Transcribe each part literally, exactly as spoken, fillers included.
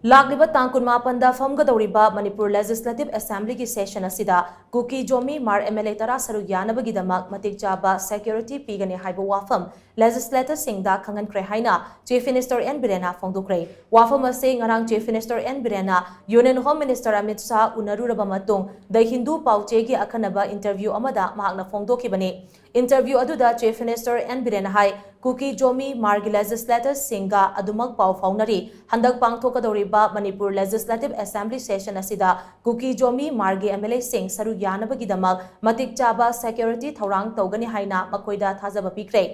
ꯂꯥꯛꯂꯤꯕ ꯇꯥꯡ ꯀꯨꯟꯃꯥꯄꯟꯗ ꯐꯝꯒꯗꯧꯔꯤꯕ Manipur Legislative Assemblyꯒꯤ session ꯑꯁꯤꯗ ꯀꯨꯀꯤ ꯖꯣꯃꯤ ꯃꯥꯔ MLA ꯇꯔꯥ ꯁꯔꯨꯛ ꯌꯥꯅꯕꯒꯤꯗꯃꯛ ꯃꯇꯤꯛ ꯆꯥꯕ security ꯄꯤꯒꯅꯤ ꯍꯥꯏꯕ ꯋꯥꯐꯝ legislatorꯁꯤꯡꯗ ꯈꯪꯍꯟꯈ꯭ꯔꯦ ꯍꯥꯏꯅ Chief Minister N ꯕꯤꯔꯦꯟꯅ ꯐꯣꯡꯗꯣꯛꯈ꯭ꯔꯦ꯫ ꯋꯥꯐꯝ ꯑꯁꯤ ꯉꯔꯥꯡ Chief Minister N ꯕꯤꯔꯦꯟꯅ Union Home Minister Amit Shah ꯎꯅꯔꯨꯔꯕ ꯃꯇꯨꯡ The Hindu ꯄꯥꯎꯆꯦꯒꯤ ꯑꯈꯟꯅꯕ interview ꯑꯃꯗ ꯃꯍꯥꯛꯅ ꯐꯣꯡꯗꯣꯛꯈꯤꯕꯅꯤ꯫ Interview ꯑꯗꯨꯗ Chief Minister N ꯕꯤꯔꯦꯟꯅ ꯍꯥꯏ, ꯀꯨꯀꯤ ꯖꯣꯃꯤ ꯃꯥꯔꯒꯤ legislatorꯁꯤꯡꯒ ꯑꯗꯨꯃꯛ ꯄꯥꯎ ꯐꯥꯎꯅꯔꯤ꯫ ꯍꯟꯗꯛ ꯄꯥꯡꯊꯣꯛꯀꯗꯧꯔꯤꯕ ꯃꯅꯤꯄꯨꯔ Legislative Assembly session ꯑꯁꯤꯗ ꯀꯨꯀꯤ ꯖꯣꯃꯤ ꯃꯥꯔꯒꯤ MLAꯁꯤꯡ ꯁꯔꯨꯛ ꯌꯥꯅꯕꯒꯤꯗꯃꯛ ꯃꯇꯤꯛ ꯆꯥꯕ security ꯊꯧꯔꯥꯡ ꯇꯧꯒꯅꯤ ꯍꯥꯏꯅ ꯃꯈꯣꯏꯗ ꯊꯥꯖꯕ ꯄꯤꯈ꯭ꯔꯦ꯫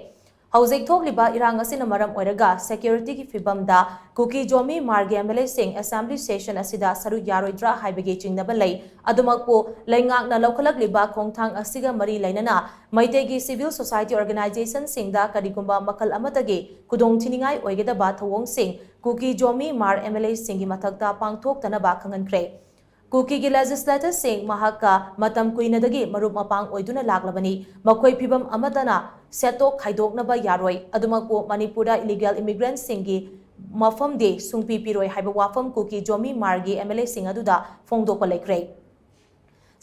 ꯍꯧꯖꯤꯛ ꯊꯣꯛꯂꯤꯕ ꯏꯔꯥꯡ ꯑꯁꯤꯅ ꯃꯔꯝ ꯑꯣꯏꯔꯒ securityꯒꯤ ꯐꯤꯕꯝꯗ ꯀꯨꯀꯤ ꯖꯣꯃꯤ ꯃꯥꯔꯒꯤ MLAꯁꯤꯡ assembly session ꯑꯁꯤꯗ ꯁꯔꯨꯛ ꯌꯥꯔꯣꯏꯗ꯭ꯔꯥ ꯍꯥꯏꯕꯒꯤ ꯆꯤꯡꯅꯕ ꯂꯩ꯫ ꯑꯗꯨꯃꯛꯄꯨ ꯂꯩꯉꯥꯛꯅ ꯂꯧꯈꯠꯂꯛꯂꯤꯕ ꯈꯣꯡꯊꯥꯡ ꯑꯁꯤꯒ ꯃꯔꯤ ꯂꯩꯅꯅ ꯃꯩꯇꯩꯒꯤ civil society organizationꯁꯤꯡꯗ ꯀꯔꯤꯒꯨꯝꯕ ꯃꯈꯜ ꯑꯃꯠꯇꯒꯤ ꯈꯨꯗꯣꯡꯊꯤꯅꯤꯡꯉꯥꯏ ꯑꯣꯏꯒꯗꯕ ꯊꯧꯑꯣꯡꯁꯤꯡ ꯀꯨꯀꯤ ꯖꯣꯃꯤ ꯃꯥꯔ MLAꯁꯤꯡꯒꯤ ꯃꯊꯛꯇ ꯄꯥꯡꯊꯣꯛꯇꯅꯕ ꯈꯪꯍꯟꯈ꯭ꯔꯦ꯫ ꯀꯨꯀꯤꯒꯤ legislatorꯁꯤꯡ ꯃꯍꯥꯛꯀ ꯃꯇꯝ ꯀꯨꯏꯅꯗꯒꯤ ꯃꯔꯨꯞ ꯃꯄꯥꯡ ꯑꯣꯏꯗꯨꯅ ꯂꯥꯛꯂꯕꯅꯤ꯫ ꯃꯈꯣꯏ ꯐꯤꯕꯝ ꯑꯃꯠꯇꯅ ꯁꯦꯠꯇꯣꯛ ꯈꯥꯏꯗꯣꯛꯅꯕ ꯌꯥꯔꯣꯏ꯫ ꯑꯗꯨꯃꯛꯄꯨ ꯃꯅꯤꯄꯨꯔꯗ illegal immigrantꯁꯤꯡꯒꯤ ꯃꯐꯝꯗꯤ ꯁꯨꯡꯄꯤ ꯄꯤꯔꯣꯏ ꯍꯥꯏꯕ ꯋꯥꯐꯝ ꯀꯨꯀꯤ ꯖꯣꯃꯤ ꯃꯥꯔꯒꯤ MLAꯁꯤꯡ ꯑꯗꯨꯗ ꯐꯣꯡꯗꯣꯛꯄ ꯂꯩꯈ꯭ꯔꯦ꯫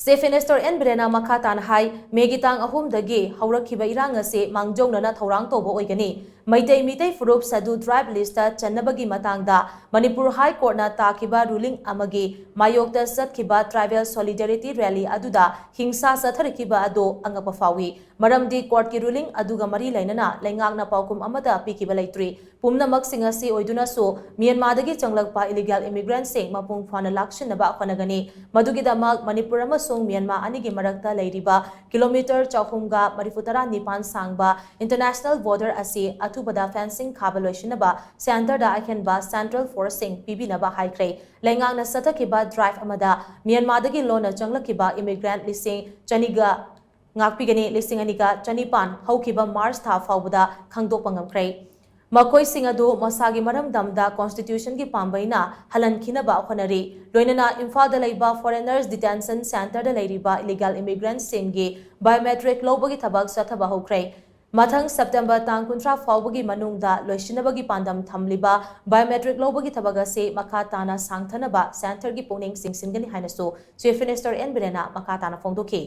Chief Minister N ꯕꯤꯔꯦꯟꯅ ꯃꯈꯥ ꯇꯥꯅ ꯍꯥꯏ, ꯃꯦꯒꯤ ꯇꯥꯡ ꯑꯍꯨꯝꯗꯒꯤ ꯍꯧꯔꯛꯈꯤꯕ ꯏꯔꯥꯡ ꯑꯁꯤ ꯃꯥꯡꯖꯧꯅꯅ ꯊꯧꯔꯥꯡ ꯇꯧꯕ ꯑꯣꯏꯒꯅꯤ꯫ ꯃꯩꯇꯩ ꯃꯤꯇꯩ ꯐꯨꯔꯨꯞ Scheduled Tribe listꯇ ꯆꯟꯅꯕꯒꯤ ꯃꯇꯥꯡꯗ ꯃꯅꯤꯄꯨꯔ High Courtꯅ ꯇꯥꯈꯤꯕ ruling ꯑꯃꯒꯤ ꯃꯥꯌꯣꯛꯇ ꯆꯠꯈꯤꯕ tribal solidarity rally ꯑꯗꯨꯗ ꯍꯤꯡꯁꯥ ꯆꯠꯊꯔꯛꯈꯤꯕ ꯑꯗꯨ ꯑꯉꯛꯄ ꯐꯥꯎꯏ꯫ ꯃꯔꯝꯗꯤ courtꯀꯤ ruling ꯑꯗꯨꯒ ꯃꯔꯤ ꯂꯩꯅꯅ ꯂꯩꯉꯥꯛꯅ ꯄꯥꯎꯈꯨꯝ ꯑꯃꯠꯇ ꯄꯤꯈꯤꯕ ꯂꯩꯇ꯭ꯔꯤ꯫ ꯄꯨꯝꯅꯃꯛꯁꯤꯡ ꯑꯁꯤ ꯑꯣꯏꯗꯨꯅꯁꯨ ꯃ꯭ꯌꯥꯟꯃꯥꯔꯗꯒꯤ ꯆꯪꯂꯛꯄ illegal immigrantꯁꯤꯡ ꯃꯄꯨꯡ ꯐꯥꯅ ꯂꯥꯛꯁꯤꯟꯅꯕ ꯍꯣꯠꯅꯒꯅꯤ꯫ ꯃꯗꯨꯒꯤꯗꯃꯛ ꯃꯅꯤꯄꯨꯔ ꯑꯃꯁꯨꯡ ꯃ꯭ꯌꯥꯟꯃꯥꯔ ꯑꯅꯤꯒꯤ ꯃꯔꯛꯇ ꯂꯩꯔꯤꯕ kilometre ꯆꯍꯨꯝꯒ ꯃꯔꯤꯐꯨꯇꯔꯥ ꯅꯤꯄꯥꯟ ꯁꯥꯡꯕ international border ꯑꯁꯤ ꯑꯊꯨꯕꯗ fencing ꯈꯥꯕ ꯂꯣꯏꯁꯤꯟꯅꯕ centreꯗ ꯑꯍꯦꯟꯕ central forceꯁꯤꯡ ꯄꯤꯕꯤꯅꯕ ꯍꯥꯏꯈ꯭ꯔꯦ꯫ ꯂꯩꯉꯥꯛꯅ ꯆꯠꯊꯈꯤꯕ drive ꯑꯃꯗ ꯃ꯭ꯌꯥꯟꯃꯥꯔꯗꯒꯤ ꯂꯣꯟꯅ ꯆꯪꯂꯛꯈꯤꯕ immigrant ꯂꯤꯁꯤꯡ ꯆꯅꯤꯒ ꯉꯥꯛꯄꯤꯒꯅꯤ, ꯂꯤꯁꯤꯡ ꯑꯅꯤꯒ ꯆꯅꯤꯄꯥꯟ ꯍꯧꯈꯤꯕ March ꯊꯥ ꯐꯥꯎꯕꯗ ꯈꯪꯗꯣꯛꯄ ꯉꯝꯈ꯭ꯔꯦ꯫ ꯃꯈꯣꯏꯁꯤꯡ ꯑꯗꯨ ꯃꯁꯥꯒꯤ ꯃꯔꯝꯗꯝꯗ constitutionꯒꯤ ꯄꯥꯝꯕꯩꯅ ꯍꯜꯍꯟꯈꯤꯅꯕ ꯍꯣꯠꯅꯔꯤ꯫ ꯂꯣꯏꯅꯅ ꯏꯝꯐꯥꯜꯗ ꯂꯩꯕ foreigners detention centreꯗ ꯂꯩꯔꯤꯕ illegal immigrantꯁꯤꯡꯒꯤ biometric ꯂꯧꯕꯒꯤ ꯊꯕꯛ ꯆꯠꯊꯕ ꯍꯧꯈ꯭ꯔꯦ꯫ ꯃꯊꯪ ꯁꯦꯞꯇꯦꯝꯕꯔ ꯇꯥꯡ ꯀꯨꯟꯊ꯭ꯔꯥ ꯐꯥꯎꯕꯒꯤ ꯃꯅꯨꯡꯗ ꯂꯣꯏꯁꯤꯟꯅꯕꯒꯤ ꯄꯥꯟꯗꯝ ꯊꯝꯂꯤꯕ biometric ꯂꯧꯕꯒꯤ ꯊꯕꯛ ꯑꯁꯤ ꯃꯈꯥ ꯇꯥꯅ ꯁꯥꯡꯊꯅꯕ centreꯒꯤ ꯄꯨꯛꯅꯤꯡ ꯆꯤꯡꯁꯤꯟꯒꯅꯤ ꯍꯥꯏꯅꯁꯨ Chief Minister ꯑꯦꯟ ꯕꯤꯔꯦꯟꯅ ꯃꯈꯥ ꯇꯥꯅ ꯐꯣꯡꯗꯣꯛꯈꯤ꯫